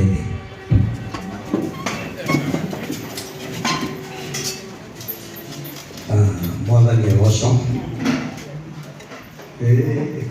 Ithe. Ah, Mwathani agocwo.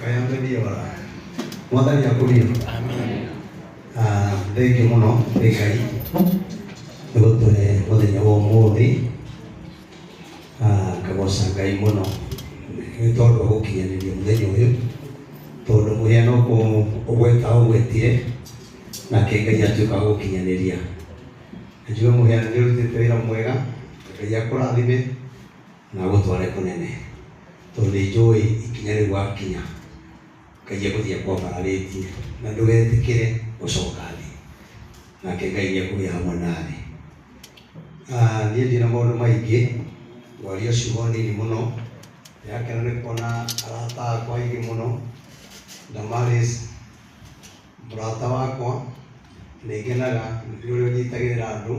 Kayambe ora. Mwathani akũrio. Ah, thengiũ mũno nĩ Ngai nĩ gũtũhe mũthenya wa ũmũthĩ. Ah, ngagoca Ngai mũno nĩ tondũ wa gũkinyanĩria mũthenya ũyũ, tondũ mũhĩa no kũgweta ũgwetire nake Ngai atuĩka wa gũkinyanĩria. Na njuge mũhĩa nĩ ũrutĩte wĩra mwega, Ngai akũrathime na agũtware kũnene, tondũ nĩ njũĩ ikinya rĩu wakinya Ngai egũthiĩ akwambararĩtie na ndũgetĩkĩre gũcoka thĩ, nake Ngai nĩ ekũgĩa hamwe nawe. Ah, niĩ ndirĩ na maũndũ maingĩ, ngwaria ciugo nini mũno. Ndĩrakena nĩ kuona arata akwa aingĩ mũno, Damaris mũrata wakwa, nĩ ngenaga nĩ ũrĩa ũnyitagĩrĩra andũ,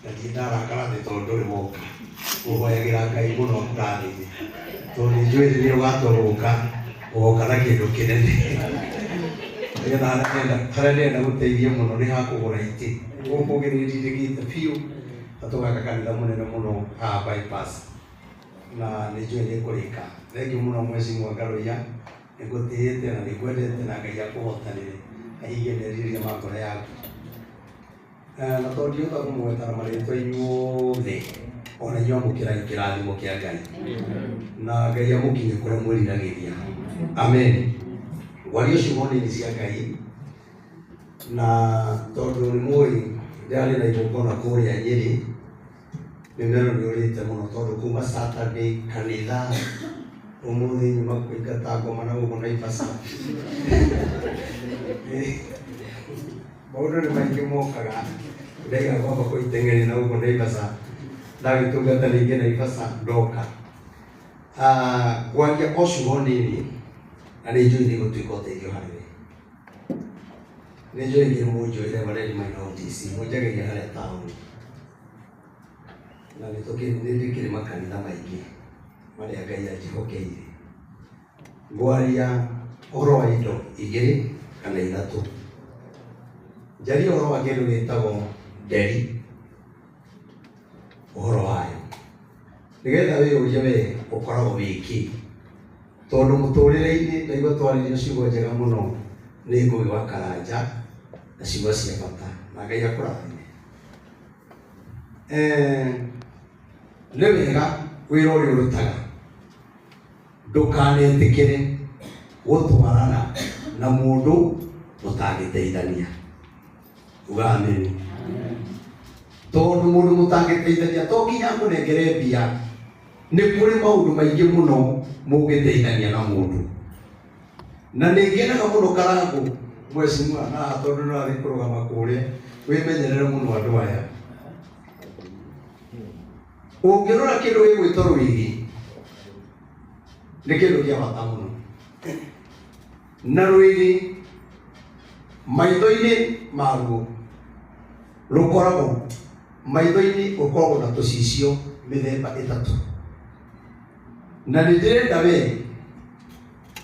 na ndirĩ ndarakara atĩ tondũ ndũrĩ woka. Ngũhoyagĩra Ngai mũno akũrathime, tondũ nĩ njũĩ rĩrĩa ũgatua gũka, ũgoka na kĩndũ kĩnene. Nĩgetha harĩa ndĩrenda gũteithia mũno nĩ ha kũgũra itĩ. Gũkũ ũngĩ nĩ ndindĩkĩte biũ, na tũgaka kanitha mũnene mũno haha bypass, na nĩ njũĩ nĩ ngũrĩka. Thengiũ mũno Mheshimiwa Ngarũiya. Nĩngũtĩĩte na nĩngwendete na Ngai akũhotanĩre ahingie merirĩria ma ngoro yaku. Na tondũ ndingĩhota kũmũgweta na marĩtwa inyuothe, ona inyuĩ amũkĩrai kĩrathimo kĩa Ngai na Ngai amũkinye kũrĩa mwĩriragĩria. Amen. Ngwaria ciugo nini cia Ngai na tondũ nĩ mũĩ ndĩrarĩ na igongona kũrĩa Nyĩrĩ, Mĩmero nĩ ũrĩte mũno tondũ kuma Saturday kanitha ũmũthĩ nyuma kũingata ngoma na gũkũ Naivasha. Maũndũ nĩ maingĩ mokaga ndaiga kwamba kũiteng'eria na gũkũ Naivasha ndagĩtungata rĩngĩ Naivasha ndoka. Ah, ngwaria o ciugo nini na nĩ njũĩ nĩ igũtuĩka ũteithio harĩ we. Nĩ njũĩ nginya mũnjũĩ Reverend Maina OTC mũnjagĩria harĩa taũni. Na nĩ ndĩkĩrĩ makanitha maingĩ marĩa Ngai anjĩhokeire. Ngwaria ũhoro wa indo igĩrĩ kana ithatũ. Njarie ũhoro wa kĩndũ gĩtagwo nderi, ũhoro wayo. Nĩgetha wĩyũrie we ũkoragwo wĩ kĩ. Tondũ mũtũrĩre-inĩ ndaigua twarĩrio ciugo njega mũno nĩ Ngũgĩ wa Karanja na ciugo cia bata na Ngai akũrathime. Nĩ wega wĩra ũrĩa ũrutaga ndũkanetĩkĩre gũtwarana na mũndũ mũtangĩteithania. Uga ameni. Tondũ mũndũ mũtangĩteithania to nginya akũnengere mbia, nĩ kũrĩ maũndũ maingĩ mũno mũngĩteithania na mũndũ. Na nĩ ngenaga mũno Karangũ mheshimiwa haha tondũ nĩ ũrathiĩ kũrũgama kũrĩa, wĩmenyerere mũno andũ aya. Ũngĩrora kĩndũ gĩgwĩtwo rwĩgĩ, nĩ kĩndũ kĩa bata mũno. Na rwĩgĩ maitho-inĩ maruo rũkoragwo maitho-inĩ rũkoragwo na tũcicio mĩthemba ĩtatũ. Na nĩ ndĩrenda we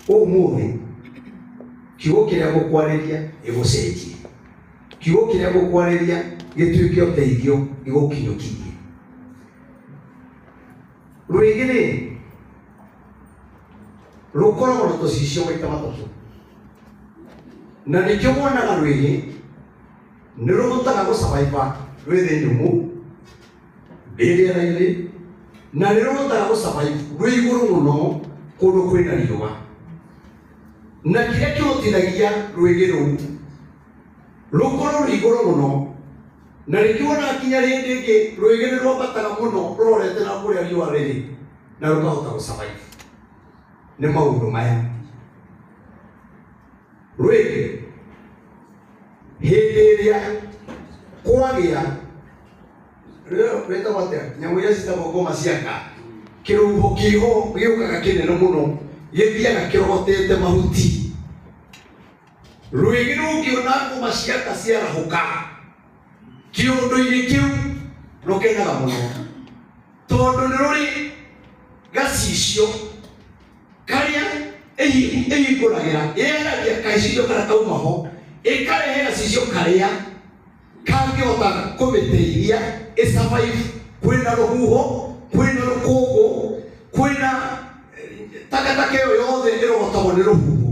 ũmũthĩ kiugo kĩrĩa ngũkwarĩria gĩgũcenjie, kiugo kĩrĩa ngũkwarĩria gĩtuĩke ũteithio gĩgũkinyũkithie. Rwĩgĩ rĩ rũkoragwo na tũcicio maita matatũ, na nĩkĩo wonaga rwĩgĩ nĩ rũhotaga gũsurvive rwĩ thĩ nyũmũ rĩ rĩera-inĩ, na nĩ rũhotaga gũsurvive rwĩ igũrũ mũno kũndũ kwĩna riũa. Na kĩrĩa kĩhotithagia rwĩgĩ rũu rũkorwo rwĩ igũrũ mũno, na nĩkĩo wonaga nginya hĩndĩ ĩngĩ rwĩgĩ nĩ rwambataga mũno rũrorete na kũrĩa riũa rĩrĩ na rũkahota gũsurvive nĩ maũndũ maya. Rwĩgĩ hĩndĩ ĩrĩa kwagĩa rwĩtagwo atĩa nyamũ iria ciĩtagwo ngoma ciaka kĩrũhuho kĩho gĩũkaga kĩnene mũno gĩthiaga kĩrogotete mahuti. Rwĩgĩ rũngĩona ngoma ciaka ciarahũka kĩũndũ-inĩ kĩu rũkenaga mũno tondũ nĩ rũrĩ gacicio karĩa ĩhingũragĩra yeheragia kacicio karĩa kauma ho ĩkarehe gacicio karĩa. Kangĩhota kũmĩteithia ĩ survive kwĩna rũhuho, kwĩna rũkũngũ, kwĩna takataka ĩyo yothe ĩrogotagwo nĩ rũhuho.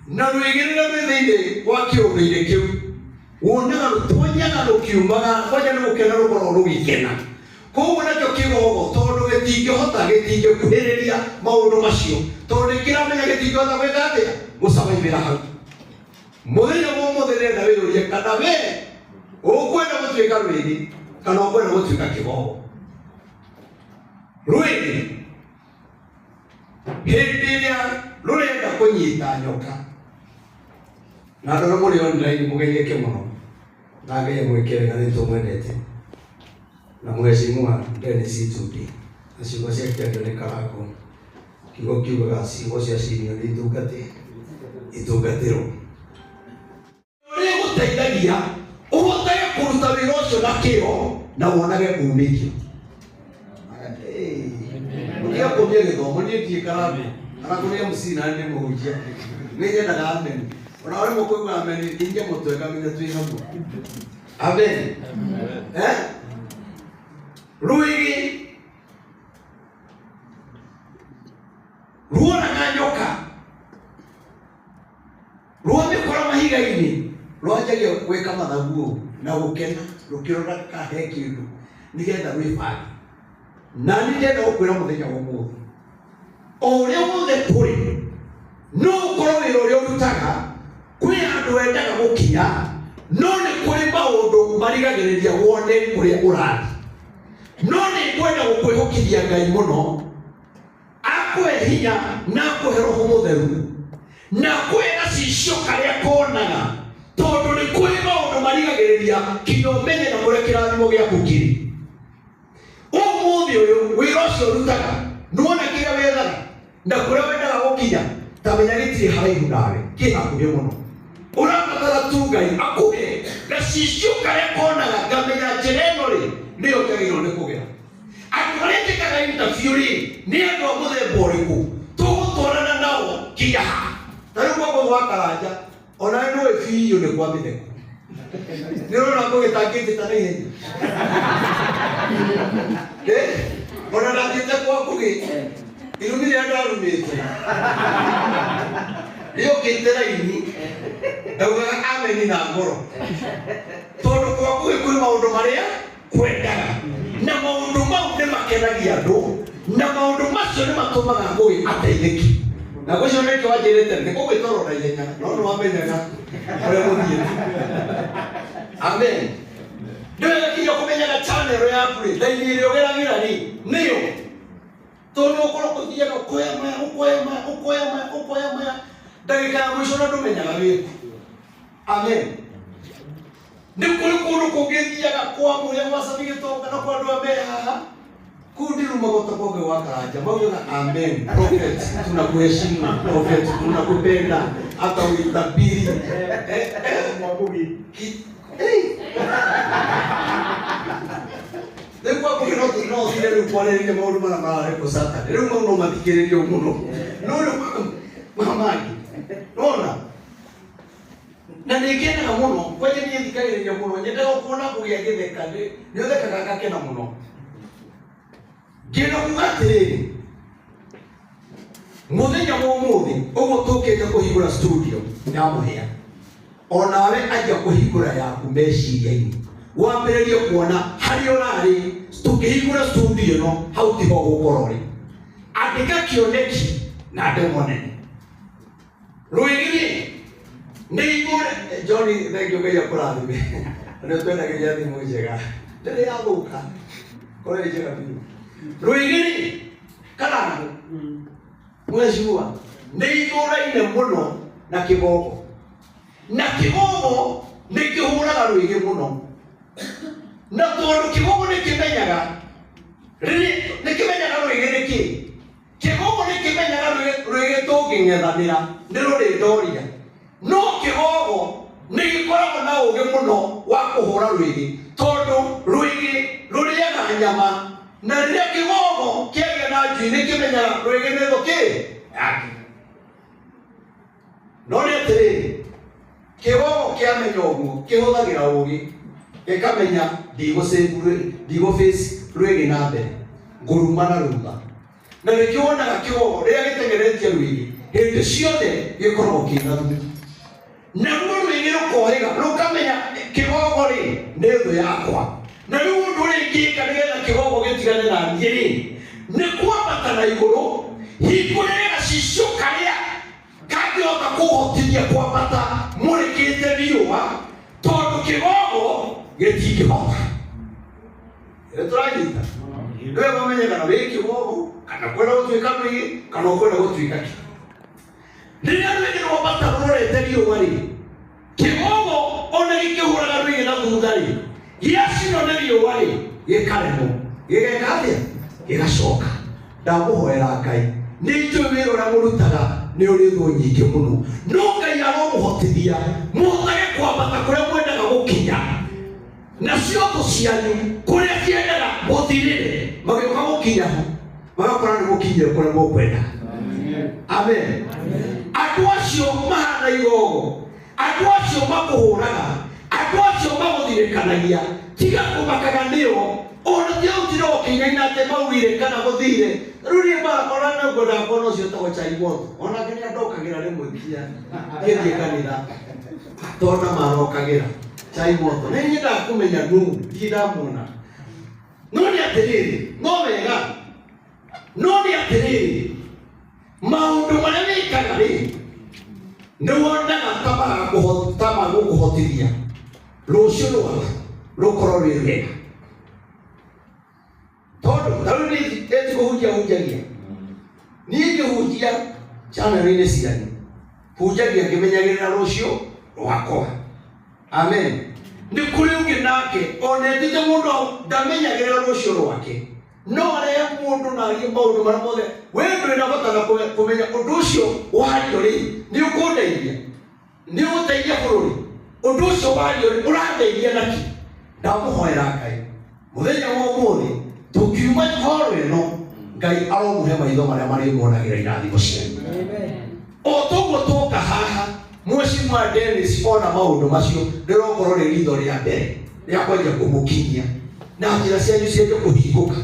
Na rwĩgĩ rũrĩa rwĩ thĩinĩ wa kĩũndũ-inĩ kĩu wonaga rũtonyaga rũkiumaga, kwanja nĩ gũkena rũkoragwo rũgĩkena. Koguo nakĩo kĩgogo tondũ gĩtingĩhota, gĩtingĩkuhĩrĩria maũndũ macio, tondũ nĩkĩramenya gĩtingĩhota gwĩka atĩa, gũcamaimĩra hau. Mũthenya wa ũmũthĩ ndĩrenda wĩyũrie kana we ũkwenda gũtuĩka rwĩgĩ kana ũkwenda gũtuĩka kĩgogo. Rwĩgĩ hĩndĩ ĩrĩa rũrenda kũnyita nyoka, na andũ arĩa mũrĩ online mũgeithĩke mũno, na Ngai amwĩke wega nĩ tũmwendete. Na Mheshimiwa Dennis Itundi, na ciugo cia kĩario nĩ Karangũ, kiugo kiugaga ciugo cia senior nĩ itungati itungatĩrwo. Ũrĩa gũteithagia ũhotage kũruta wĩra ũcio na kĩyo na wonage umithio. Ũtiga kũmia gĩthomo, niĩ ndiĩ Karangũ, Karangũ nĩ MC na nĩ mũhunjia, nĩ nyendaga ameni. Ona waremwo kũigua ameni, ingia mũtwe ngamenya twĩ hamwe. Amen. Eh? Rwĩgĩ ruonaga nyoka rwamĩkora mahiga-inĩ rwanjagia gwĩka mathabu ũũ na gũkena rũkĩrora kana he kĩndũ nĩgetha rwĩbange. Na niĩ ndĩrenda gũkwĩra mũthenya wa ũmũthĩ, o ũrĩa wothe kũrĩ, no ũkorwo wĩra ũrĩa ũrutaga kwĩ handũ wendaga gũkinya, no nĩ kũrĩ maũndũ marigagĩrĩria wone kũrĩa ũrathiĩ. No nĩ ngwenda gũkwĩhokithia Ngai mũno, akũhe hinya na akũhe Roho Mũtheru na akũhe gacicio karĩa konaga, tondũ nĩ kũrĩ maũndũ marigagĩrĩria kinya ũmenye na kũrĩa kĩrathimo gĩaku kĩrĩ. Ũmũthĩ ũyũ wĩra ũcio ũrutaga nĩwona kĩrĩa wethaga na kũrĩa wendaga gũkinya, ta menya gĩtirĩ haraihu nawe, kĩ hakuhĩ mũno. Ũrabatara tu Ngai akũhe gacicio karĩa konaga ngamenya njĩra ĩno rĩ nĩyo njagĩrĩirwo nĩ kũgera. Andũ arĩa njĩkaga interview rĩ nĩ andũ a mũthemba ũrĩkũ, tũgũtwarana nao nginya ha? Ta rĩu gwakwa gwa Karanja, onawe nĩũĩ biũ nĩ kwa mĩtheko. Nĩ ũrona ngũgĩtangĩnjĩta na ihenya? Eh? Ona ndathiĩte kwa Ngũgĩ, irumi rĩrĩa ndarumĩte rĩũkĩte raini, ndaugaga ameni na ngoro, tondũ kwa Ngũgĩ kwĩ maũndũ marĩa kwendaga, na maũndũ mau nĩ makenagia andũ, na maũndũ macio nĩ matũmaga Ngũgĩ ateithĩke. Na ngwĩciria nĩkĩo wanjĩrĩte nĩ gũgwĩtoro na ihenya, no nĩ wamenyaga ũrĩa gũthiĩte. Amen. Nĩ wega kinya kũmenyaga channel yaku rĩ, raini ĩrĩa ũgeragĩra rĩ nĩyo, tondũ ũkorwo ũthiaga ũkoya maya, ũkoya maya, ũkoya maya, ũkoya maya, ndagĩka ya mũico na ndũmenyaga wĩkũ. Amen. Nĩ kũrĩ kũndũ kũngĩ thiaga kwa mũrĩa gwa Sami Gĩtonga na kwa andũ a me haha, kũu ndirumagwo ta kwangĩ gwa Karanja. Maugaga amen prophet, tunakuheshimu prophet, tunakupenda hata uitabiri. Rĩu kwa Ngũgĩ no ũthire rĩu kwarĩrĩria maũndũ marĩa mararĩ kũ Saturday. Rĩu mau no mathikĩrĩrio mũno. No rĩu maya mangĩ, nĩwona? Na nĩ ngenaga mũno, kwanja niĩ thikagĩrĩria mũno, nyendaga kuona Ngũgĩ agĩtheka, nĩ ũthekaga ngakena mũno. Ngĩenda kuga atĩrĩrĩ, mũthenya wa ũmũthĩ ũguo tũkĩte kũhingũra studio ya Mũhĩa, onawe anjia kũhingũra yaku meciria-inĩ, wambĩrĩrie kuona harĩa ũrarĩ tũkĩhingũra studio ĩno, hau tiho ũgũkorwo ũrĩ. Andĩka kĩoneki na ndemwa nene. Rwĩgĩ-rĩ, nĩ igũrũ. John, thengiũ Ngai akũrathime. Nĩ ũtwendagĩria thimũ njega. Ndĩrĩ yathũka. Korwo ĩ njega biũ. Rwĩgĩ-rĩ, Karangũ, mheshimiwa, nĩ itũraine mũno na kĩgogo. Na kĩgogo nĩ kĩhũraga rwĩgĩ mũno. Na tondũ kĩgogo nĩ kĩmenyaga, rĩrĩ, nĩ kĩmenyaga rwĩgĩ nĩ kĩĩ. Kĩgogo nĩ kĩmenyaga rwĩgĩ tũngĩng'ethanĩra nĩ rũrĩndoria. No kĩgogo nĩ gĩkoragwo na ũũgĩ mũno wa kũhũra rwĩgĩ, tondũ rwĩgĩ rũrĩaga nyama, na rĩrĩa kĩgogo kĩagĩa na njui nĩ kĩmenyaga rwĩgĩ nĩ thũ kĩ yake. No nĩ atĩrĩrĩ, kĩgogo kĩamenya ũguo kĩhũthagĩra ũũgĩ. Gĩkamenya ndigũ face rwĩgĩ na mbere, ngũruma na rutha. Na nĩkĩo wonaga kĩgogo rĩrĩa gĩteng'eretie rwĩgĩ hĩndĩ ciothe gĩkoragwo kĩna thutha. Naruo rwĩgĩ rũkohĩga rũkamenya kĩgogo rĩ nĩ thũ yakwa. Na rĩu ũndũ ũrĩa ingĩka nĩgetha kĩgogo gĩtigane na niĩ rĩ nĩ kwambata na igũrũ hingũrĩre gacicio karĩa kangĩhota kũhotithia kwambata mũrĩkĩte riũa, tondũ kĩgogo gĩtingĩhota. Nĩ tũranyita? Nĩwe ũmenye kana wĩ kĩgogo kana kwenda gũtuĩka rwĩgĩ kana ũkwenda gũtuĩka kĩ. Rĩrĩa rwĩgĩ rwambata rũrorete riũa rĩ, kĩgogo ona gĩkĩhũraga rwĩgĩ na thutha rĩ, gĩacinwo nĩ riũa rĩ, gĩkaremwo. Gĩgeka atĩa? Gĩgacoka. Ndamũhoera Ngai, nĩ njũĩ wĩra ũrĩa mũrutaga nĩ ũrĩ thũ nyingĩ mũno, no Ngai aromũhotithia mũhotage kwambata kũrĩa mwendaga gũkinya, nacio thũ cianyu kũrĩa ciendaga mũthirĩre, magĩũka gũkinya ho magakora nĩ mũkinyire kũrĩa mũkwenda. Amen. Andũ acio mahana igogo, andũ acio makũhũraga, andũ acio magũthirĩkanagia, tiga kũmakaga nĩo. Ona ti ũtire ũkĩinaina atĩ maugire kana gũthire. Rĩu niĩ ona nĩ ngwendaga kuona ũcio ũtagwo chai moto, onake nĩ andokagĩra rĩmwe nginya ngĩthiĩ kanitha, tondũ marokagĩra chai moto. Nĩ nyendaga kũmenya nũ, ndirĩ ndamuona. No nĩ atĩrĩrĩ, no wega, no nĩ atĩrĩrĩ, maũndũ marĩa wĩkaga rĩ, nĩ wonaga ta magũkũhotithia rũciũ rwaku rũkorwo rwĩ rwega. Tondũ ta rĩu niĩ ti kũhunjia hunjagia, niĩ ngĩhunjia channel-inĩ cianyu hunjagia ngĩmenyagĩrĩra rũciũ rwakwa. Amen. Nĩ kũrĩ ũngĩ nake ona etĩte mũndũ ndamenyagĩrĩra rũciũ rwake, no arehe mũndũ na arie maũndũ marĩa mothe. We ndũrĩ na bata na kũmenya ũndũ ũcio wario rĩ nĩ ũkũndeithia, nĩ ũgũteithia bũrũri, ũndũ ũcio wario rĩ ũrandeithia naki. Ndamũhoera Ngai mũthenya wa ũmũthĩ tũkiuma horo ĩno, Ngai aromũhe maitho marĩa marĩmuonagĩra irathimo cianyu. O toguo twoka haha Mheshimiwa Dennis ona maũndũ macio rĩrokorwo rĩ ritho rĩa mbere rĩa kwanjia kũmũkinyia na njĩra cianyu cianjie kũhingũka,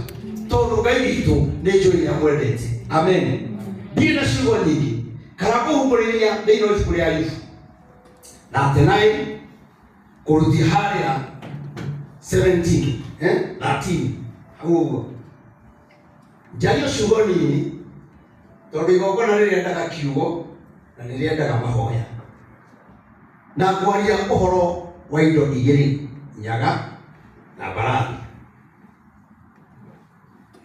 tondũ Ngai witũ nĩ njũĩ nĩ amwendete. Amen. Ndirĩ na ciugo nyingĩ kana kũhumbũrĩria thĩinĩ wa ibuku rĩa Ayubu 39 kũrutia harĩa 17 13 hau ũguo. Njario ciugo nini tondũ igongona rĩrĩendaga kiugo na nĩrĩendaga mahoya, na ngwaria ũhoro wa indo igĩrĩ, nyaga na mbarathi.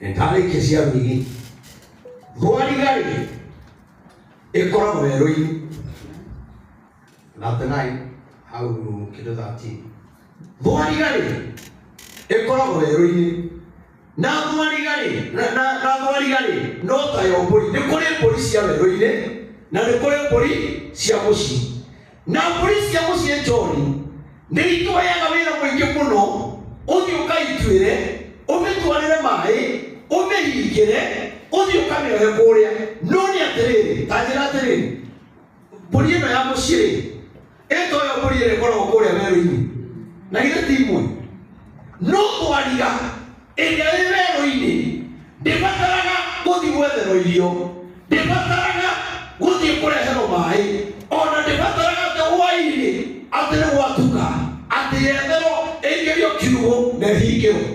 Nĩndarĩkia cia rwĩgĩ. Thwariga rĩ ĩkoragwo werũ-inĩ. 39 hau kĩndũ 13. Thwariga rĩ ĩkoragwo werũ-inĩ, na thwariga rĩ na thwariga rĩ no tayo mbũri. Nĩ kũrĩ mbũri cia werũ-inĩ na nĩ kũrĩ mbũri cia mũciĩ. Na mbũri cia mũciĩ njoni nĩ itũheaga wĩra mũingĩ mũno. Ũthiĩ ũkaituĩre, ũmĩtwarĩre maĩ, ũmĩhingĩre, ũthiĩ ũkamĩohe kũrĩa. No nĩ atĩrĩrĩ, ta njĩra atĩrĩrĩ, mbũri ĩno ya mũciĩ rĩ ĩtoyo mbũri ĩrĩa ĩkoragwo kũrĩa werũ-inĩ, na githĩ ti imwe? No thwariga ĩrĩa ĩ werũ-inĩ ndĩbataraga gũthiĩ gwetherwo irio, ndĩbataraga gũthiĩ kũreherwo maĩ, ona ndĩbataraga atĩ hwaĩ-inĩ atĩ nĩ gwatuka atĩ yetherwo ĩingĩrio kiugũ na ĩhingĩrwo.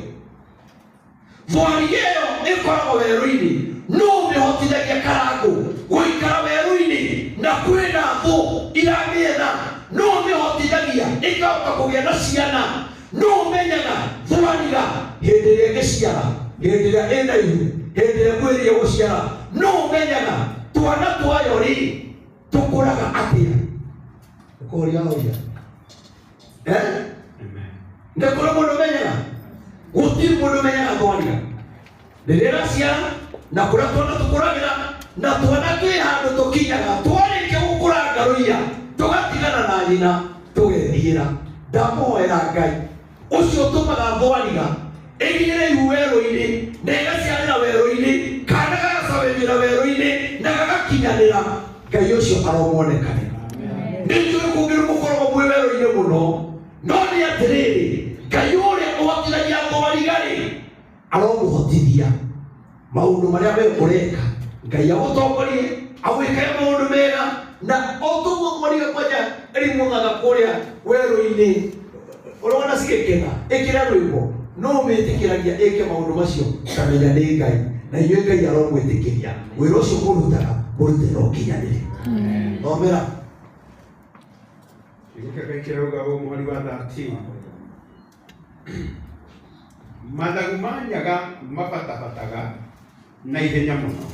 Thwariga ĩyo ĩkoragwo werũ-inĩ, no ũmĩhotithagia karangũ gũikara werũ-inĩ na kwĩna thũ iramĩetha, no ũmĩhotithagia ĩkahota kũgĩa na ciana. No ũmenyaga thwariga hĩndĩ ĩrĩa ĩngĩciara, hĩndĩ ĩrĩa ĩna ihu, hĩndĩ ĩrĩa ĩkuhĩrĩirie gũciara, no ũmenyaga twana twayo rĩ tũkũraga atĩa. Ũkũria ũria nĩ kũrĩ mũndũ ũmenyaga? Gũtirĩ mũndũ ũmenyaga thwariga rĩrĩa ĩraciara na kũrĩa twana tũkũragĩra, na twana twĩ handũ tũkinyaga twarĩkia gũkũranga rũiya tũgatigana na nyina tũgethiĩra. Ndamũhoera Ngai ũcio ũtũmaga thwariga ĩgĩre ihu werũ-inĩ na ĩgaciarĩra werũ-inĩ, kana gagacawĩrĩra werũ-inĩ na gagakinyanĩra, Ngai ũcio aromuonekanĩra. Nĩ njũĩ kũngĩ mũkoragwo mwĩ werũ-inĩ mũno. No nĩ atĩrĩrĩ, Ngai ũrĩa ũhotithagia thwariga-rĩ, aromũhotithia maũndũ marĩa we ũreka. Ngai agũtongorie, agwĩkage maũndũ mega, na o toguo thwariga kwanja ĩrimũthaga kũrĩa werũ-inĩ, ũrona cigĩkena ĩkĩra rwĩmbo, no ũmĩtĩkĩragia ĩke maũndũ macio, tamenya nĩ Ngai. Na inyuĩ Ngai aromwĩtĩkĩria wĩra ũcio mũrutaga, mũrute na ũkinyanĩre. Thomera. Kiugo kĩa Ngai kĩrauga ũũ mũhari wa 13. Mathagu ma nyaga mabatabataga na ihenya mũno.